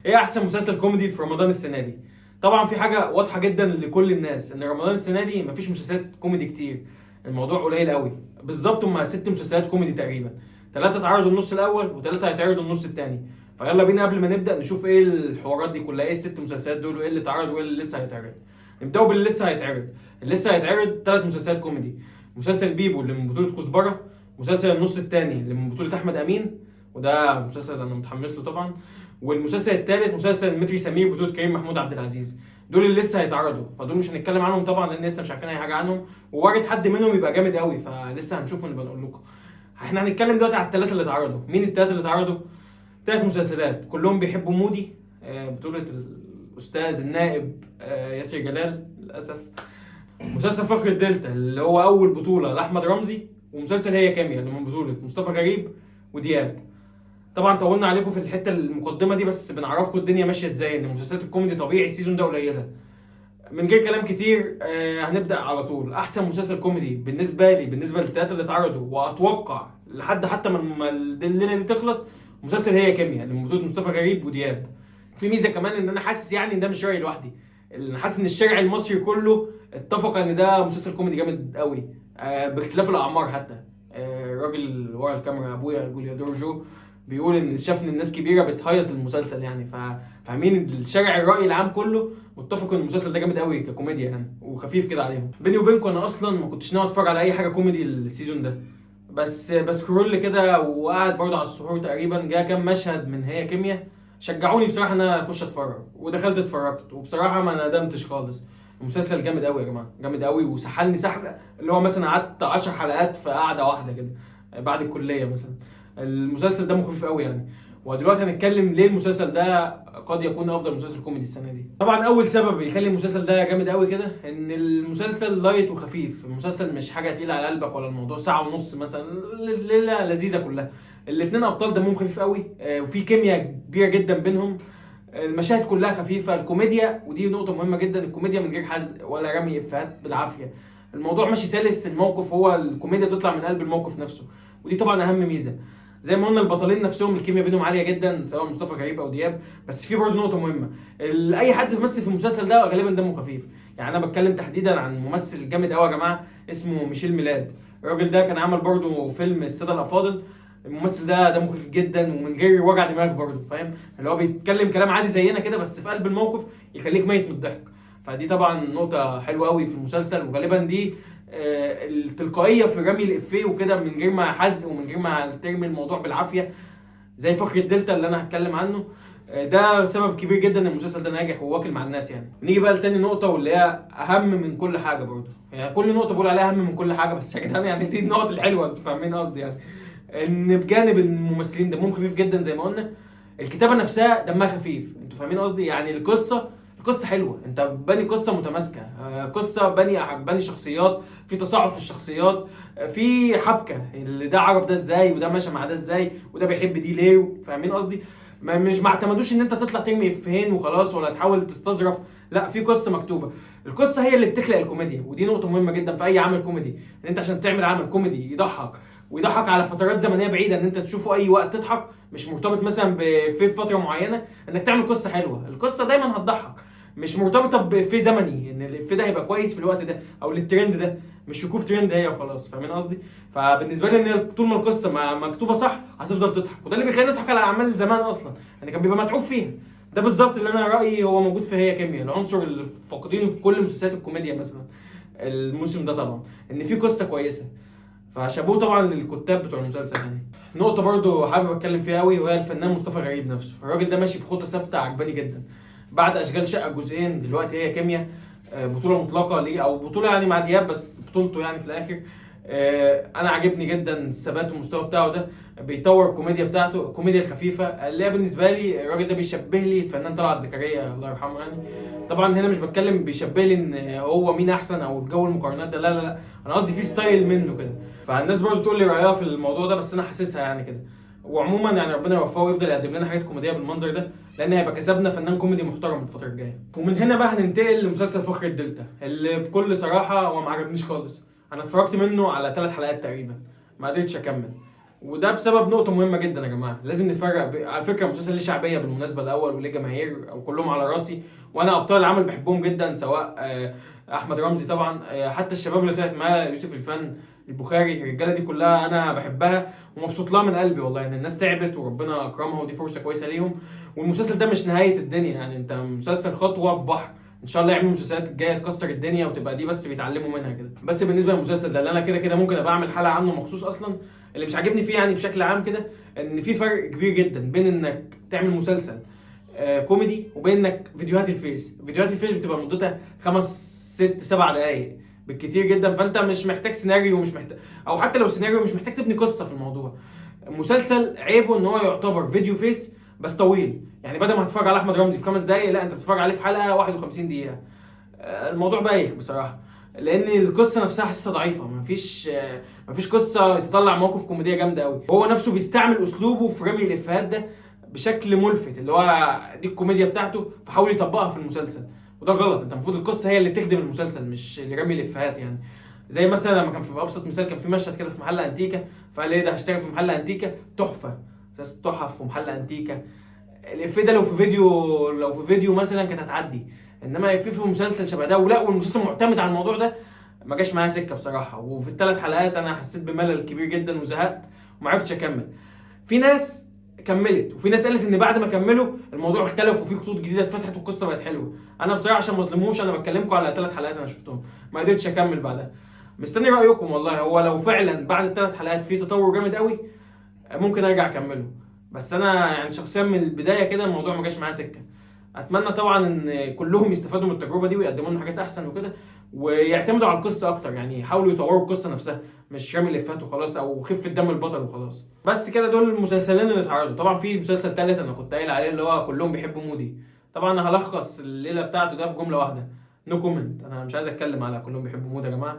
ايه احسن مسلسل كوميدي في رمضان السنة دي؟ طبعا في حاجة واضحة جدا لكل الناس ان رمضان السنة دي مفيش مسلسلات كوميدي كتير. الموضوع قليل قوي. بالظبط هما 6 مسلسلات كوميدي تقريبا. 3 اتعرضوا النص الاول وثلاثة هيتعرضوا النص الثاني. فيلا بينا قبل ما نبدا نشوف ايه الحوارات دي كلها، ايه الست مسلسلات دول وايه اللي اتعرض وايه اللي لسه هيتعرض. نبداوا باللي لسه هيتعرض. اللي لسه هيتعرض 3 مسلسلات كوميدي: مسلسل بيبو اللي من بطوله كزبره، مسلسل النص الثاني اللي من بطوله احمد امين، وده مسلسل انا متحمس له طبعا، والمسلسل الثالث مسلسل متري سمير بطولة كريم محمود عبد العزيز. دول اللي لسه هيتعرضوا، فدول مش هنتكلم عنهم طبعا لان لسه مش عارفين اي حاجة عنهم، ووارد حد منهم يبقى جامد قوي فلسه هنشوفه ونبقى نقول لكم. احنا هنتكلم دلوقتي على الثلاثة اللي اتعرضوا. مين الثلاثة اللي اتعرضوا؟ 3 مسلسلات كلهم بيحبوا مودي، بطولة الاستاذ النائب ياسر جلال للاسف، مسلسل فخر الدلتا اللي هو اول بطوله لاحمد رمزي، ومسلسل هي كيمياء اللي من بطوله مصطفى غريب ودياب. طبعا طولنا عليكم في الحتة المقدمة دي، بس بنعرفكم الدنيا ماشية ازاي، ان مسلسلات الكوميدي طبيعي ال season ده قليله. من غير كلام كتير هنبدا على طول. احسن مسلسل كوميدي بالنسبة لي، بالنسبة للثلاثه اللي اتعرضوا، واتوقع لحد حتى ما الليلة دي تخلص، مسلسل هي كيمياء اللي من بطوله مصطفى غريب ودياب. في ميزة كمان ان انا حاسس يعني ان ده مش رايي لوحدي، انا حاسس ان الشارع المصري كله اتفق ان ده مسلسل كوميدي جامد قوي، باختلاف الاعمار حتى. الراجل ورا الكاميرا ابويا جوليادور جو بيقول ان شاف ان الناس كبيرة بتهيص المسلسل يعني، فاهمين الشارع، الراي العام كله متفق ان المسلسل ده جامد قوي ككوميديا يعني وخفيف كده عليهم. بيني وبينكم انا اصلا ما كنتش ناوي اتفرج على اي حاجة كوميدي ال season ده، بس ب scroll كده وقاعد برضه على السحور تقريبا جه كام مشهد من هي كيمياء شجعوني بصراحة ان انا اخش اتفرج، ودخلت اتفرجت وبصراحة ما ندمتش خالص. المسلسل جامد قوي يا جماعه، جامد قوي وسحلني سحله، اللي هو مثلا قعدت 10 حلقات في قعدة واحدة كده بعد الكلية مثلا. المسلسل ده مخيف قوي يعني. ودلوقتي هنتكلم ليه المسلسل ده قد يكون افضل مسلسل كوميدي السنة دي. طبعا اول سبب يخلي المسلسل ده جامد قوي كده ان المسلسل light وخفيف. المسلسل مش حاجة تقيلة على قلبك، ولا الموضوع ساعة ونص مثلا، ليلة لذيذة كلها. الاثنين ابطال دمهم خفيف قوي، وفي كيمياء كبيرة جدا بينهم. المشاهد كلها خفيفه، الكوميديا، ودي نقطة مهمة جدا، الكوميديا من غير حزق ولا رمي افيهات بالعافيه. الموضوع ماشي سلس، الموقف هو الكوميديا بتطلع من قلب الموقف نفسه، ودي طبعا اهم ميزة. زي ما قلنا البطلين نفسهم الكيمياء بينهم عالية جدا، سواء مصطفى غريب او دياب. بس في برضه نقطة مهمه، اي حد بيمثل في المسلسل ده غالبا دمه خفيف. يعني انا بتكلم تحديدا عن ممثل جامد قوي يا جماعة اسمه ميشيل ميلاد. الراجل ده كان عمل برضه فيلم السادة الافاضل. الممثل ده دمه خفيف جدا ومن غير وجع دماغ برضه، فاهم؟ اللي هو بيتكلم كلام عادي زينا كده، بس في قلب الموقف يخليك ميت من الضحك. فدي طبعا نقطة حلوة قوي في المسلسل، وغالبا دي التلقائية في رمي الإفيه وكده من غير ما حزق ومن غير ما ترمي الموضوع بالعافية زي فخر الدلتا اللي أنا هتكلم عنه. ده سبب كبير جدا ان المسلسل ده ناجح وواكل مع الناس يعني. نيجي بقى لتاني نقطة واللي هي أهم من كل حاجة برضه، يعني كل نقطة بقول عليها أهم من كل حاجة، بس يا جدعان يعني دي النقط الحلوة، انتوا فاهمين قصدي يعني. ان بجانب الممثلين دمهم خفيف جدا زي ما قلنا، الكتابة نفسها دمها خفيف، انتوا فاهمين قصدي يعني. القصة حلوه، انت باني قصة متماسكه، قصة باني شخصيات، في تصاعد في الشخصيات، في حبكة، اللي ده عرف ده ازاي وده ماشي مع ده ازاي وده بيحب دي ليه، فاهمين قصدي؟ ما مش ما اعتمدوش ان انت تطلع ترمي افيهين وخلاص ولا تحاول تستظرف، لا في قصة مكتوبه. القصة هي اللي بتخلق الكوميديا، ودي نقطة مهمة جدا في اي عمل كوميدي، ان انت عشان تعمل عمل كوميدي يضحك ويضحك على فترات زمنية بعيدة، ان انت تشوفه اي وقت تضحك، مش مرتبط مثلا في فترة معينه، انك تعمل قصة حلوة. القصة دايما هتضحك، مش مرتبطة بإفيه زمني ان الإفيه ده هيبقى كويس في الوقت ده او للترند ده، مش ركوب ترند هي وخلاص، فاهمين قصدي؟ فبالنسبه لي ان طول ما القصة مكتوبة صح هتفضل تضحك، وده اللي بيخلينا نضحك على اعمال زمان اصلا يعني كان بيبقى متعوب فيها. ده بالظبط اللي انا رايي هو موجود في هي كيمياء، العنصر اللي فاقدينه في كل مسلسلات الكوميديا مثلا الموسم ده طبعا، ان في قصة كويسة. فشابوه طبعا للكتاب بتوع المسلسل يعني. نقطة برضو حابب اتكلم فيها قوي وهي الفنان مصطفى غريب نفسه. الراجل ده ماشي بخطة ثابتة عجباني جدا. بعد اشغال شقة جزئين، دلوقتي هي كيمياء، بطولة مطلقة ليه او بطولة يعني مع دياب، بس بطولته يعني في الاخر. انا عاجبني جدا الثبات والمستوى بتاعه ده، بيطور الكوميديا بتاعته، الكوميديا الخفيفة اللي هي بالنسبة لي الراجل ده بيشبه لي الفنان طلعت زكريا الله يرحمه يعني. طبعا هنا مش بتكلم بيشبه لي ان هو مين احسن او الجو المقارنات ده، لا لا لا، انا قصدي في style منه كده. فالناس برضو تقول لي رايها في الموضوع ده، بس انا حاسسها يعني كده. وعموما يعني ربنا يوفقه ويفضل يقدم لنا حاجات كوميدية بالمنظر ده، لان هيبقى كسبنا فنان كوميدي محترم الفترة الجاية. ومن هنا بقى هننتقل لمسلسل فخر الدلتا اللي بكل صراحة هو ما عجبنيش خالص. انا اتفرجت منه على 3 حلقات تقريبا، ما قدرتش اكمل. وده بسبب نقطة مهمة جدا يا جماعة، لازم نفرق على فكرة المسلسل ليه شعبية بالمناسبة الاول، وليه جماهير وكلهم على راسي، وانا ابطال العمل بحبهم جدا، سواء احمد رمزي طبعا، حتى الشباب اللي طلعت معاه، يوسف الفن، البخاري، الرجالة دي كلها انا بحبها ومبسوط لها من قلبي والله. ان الناس تعبت وربنا اكرمها، ودي فرصة كويسة ليهم. والمسلسل ده مش نهاية الدنيا يعني، انت مسلسل خطوة في بحر، ان شاء الله يعملوا مسلسلات الجاية تكسر الدنيا وتبقى دي بس بيتعلموا منها كده. بس بالنسبة للمسلسل ده اللي انا كده كده ممكن ابقى اعمل حلقة عنه مخصوص اصلا، اللي مش عاجبني فيه يعني بشكل عام كده ان في فرق كبير جدا بين انك تعمل مسلسل كوميدي وبين انك فيديوهات الفيس. فيديوهات الفيس بتبقى مدتها 5 6 7 دقائق بالكتير جدا، فانت مش محتاج سيناريو، مش محتاج، او حتى لو سيناريو مش محتاج تبني قصة في الموضوع. المسلسل عيبه ان هو يعتبر فيديو فيس بس طويل، يعني بدل ما هتتفرج على احمد رمزي في 5 دقائق، لا انت بتتفرج عليه في حلقة 51 دقيقة. الموضوع بايخ بصراحة، لان القصة نفسها حاسه ضعيفة، مفيش قصة تطلع مواقف كوميدية جامدة قوي. هو نفسه بيستعمل اسلوبه في رمي الافيهات ده بشكل ملفت، اللي هو دي الكوميديا بتاعته، فحاول يطبقها في المسلسل، وده غلط. انت المفروض القصة هي اللي تخدم المسلسل، مش اللي رمي الافيهات يعني. زي مثلا لما كان في ابسط مثال، كان في مشهد كده في محل انتيكه، فقال ايه ده، هشتغل في محل انتيكه، تحفة، بس تحف ومحل انتيكه. الافيه ده لو في فيديو مثلا كانت هتعدي، انما افيه في مسلسل شبه ده ولا، والمسلسل معتمد على الموضوع ده، ما جاش معايا سكة بصراحة. وفي الثلاث حلقات انا حسيت بملل كبير جدا وزهقت وما عرفتش اكمل. في ناس كملت، وفي ناس قالت ان بعد ما كملوا الموضوع اختلف وفي خطوط جديدة اتفتحت والقصه بقت حلوة. انا بصراحة عشان ما اظلموش، انا بتكلمكم على 3 حلقات انا شفتهم، ما قدرتش اكمل بعدها. مستني رايكم والله. هو لو فعلا بعد الثلاث حلقات في تطور جامد قوي ممكن ارجع اكمله، بس انا يعني شخصيا من البداية كده الموضوع ما جاش معايا سكة. اتمنى طبعا ان كلهم يستفادوا من التجربة دي ويقدموا لنا حاجات احسن وكده، ويعتمدوا على القصة اكتر، يعني يحاولوا يطوروا القصة نفسها، مش رامي الافيهات وخلاص او خفه دم البطل وخلاص. بس كده دول المسلسلين اللي اتعرضوا. طبعا في مسلسل تالت انا كنت قايل عليه اللي هو كلهم بيحبوا مودي، طبعا انا هلخص الليلة بتاعته ده في جملة واحدة، no comment. انا مش عايز اتكلم على كلهم بيحبوا مودي يا جماعة،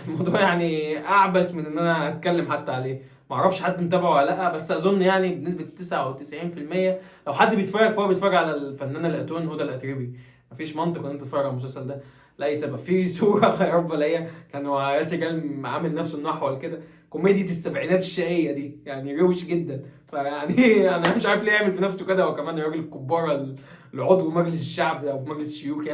الموضوع يعني اعبث من ان انا اتكلم حتى عليه. معرفش حد متابعه ولا لا، بس اظن يعني بنسبة 99% لو حد بيتفرج فهو بيتفرج على الفنانة الاتون هدى الاتربي. مفيش منطق ان انت تتفرج على المسلسل ده لاي سبب. في صوره يا رب الاقيها، كانوا ياسر جلال عامل نفسه انه احول كده، كوميديا السبعينات الشقيه دي، يعني روش جدا. فيعني انا مش عارف ليه يعمل في نفسه كده، وكمان الراجل الكباره العضو مجلس الشعب او مجلس الشيوخ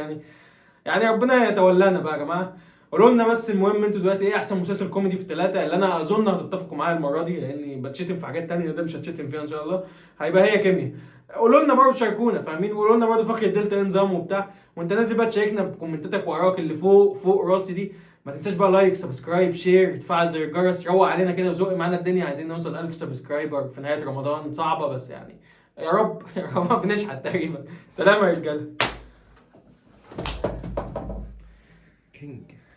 يعني ربنا يتولانا بقى يا جماعة. قولوا لنا بس المهم انتوا دلوقتي ايه احسن مسلسل كوميدي في الثلاثة اللي انا اظن هتتفقوا معايا المرة دي، لاني بتشتم في حاجات تانية ده مش هتشتم فيها ان شاء الله، هيبقى هي كيمياء. قولوا لنا برضه، شاركونا فاهمين، قولوا لنا برضه فخر الدلتا ايه نظامه وبتاع. وانت نازل بقى تشاركنا بكومنتاتك وارائك اللي فوق فوق راسي دي. ما تنساش بقى like subscribe share، تفعل زر الجرس، روق علينا كده وزق معانا الدنيا. عايزين نوصل 1000 subscriber في نهاية رمضان، صعبة بس يعني يا رب يا رب بنشحت تقريبا. سلام يا رجاله. king.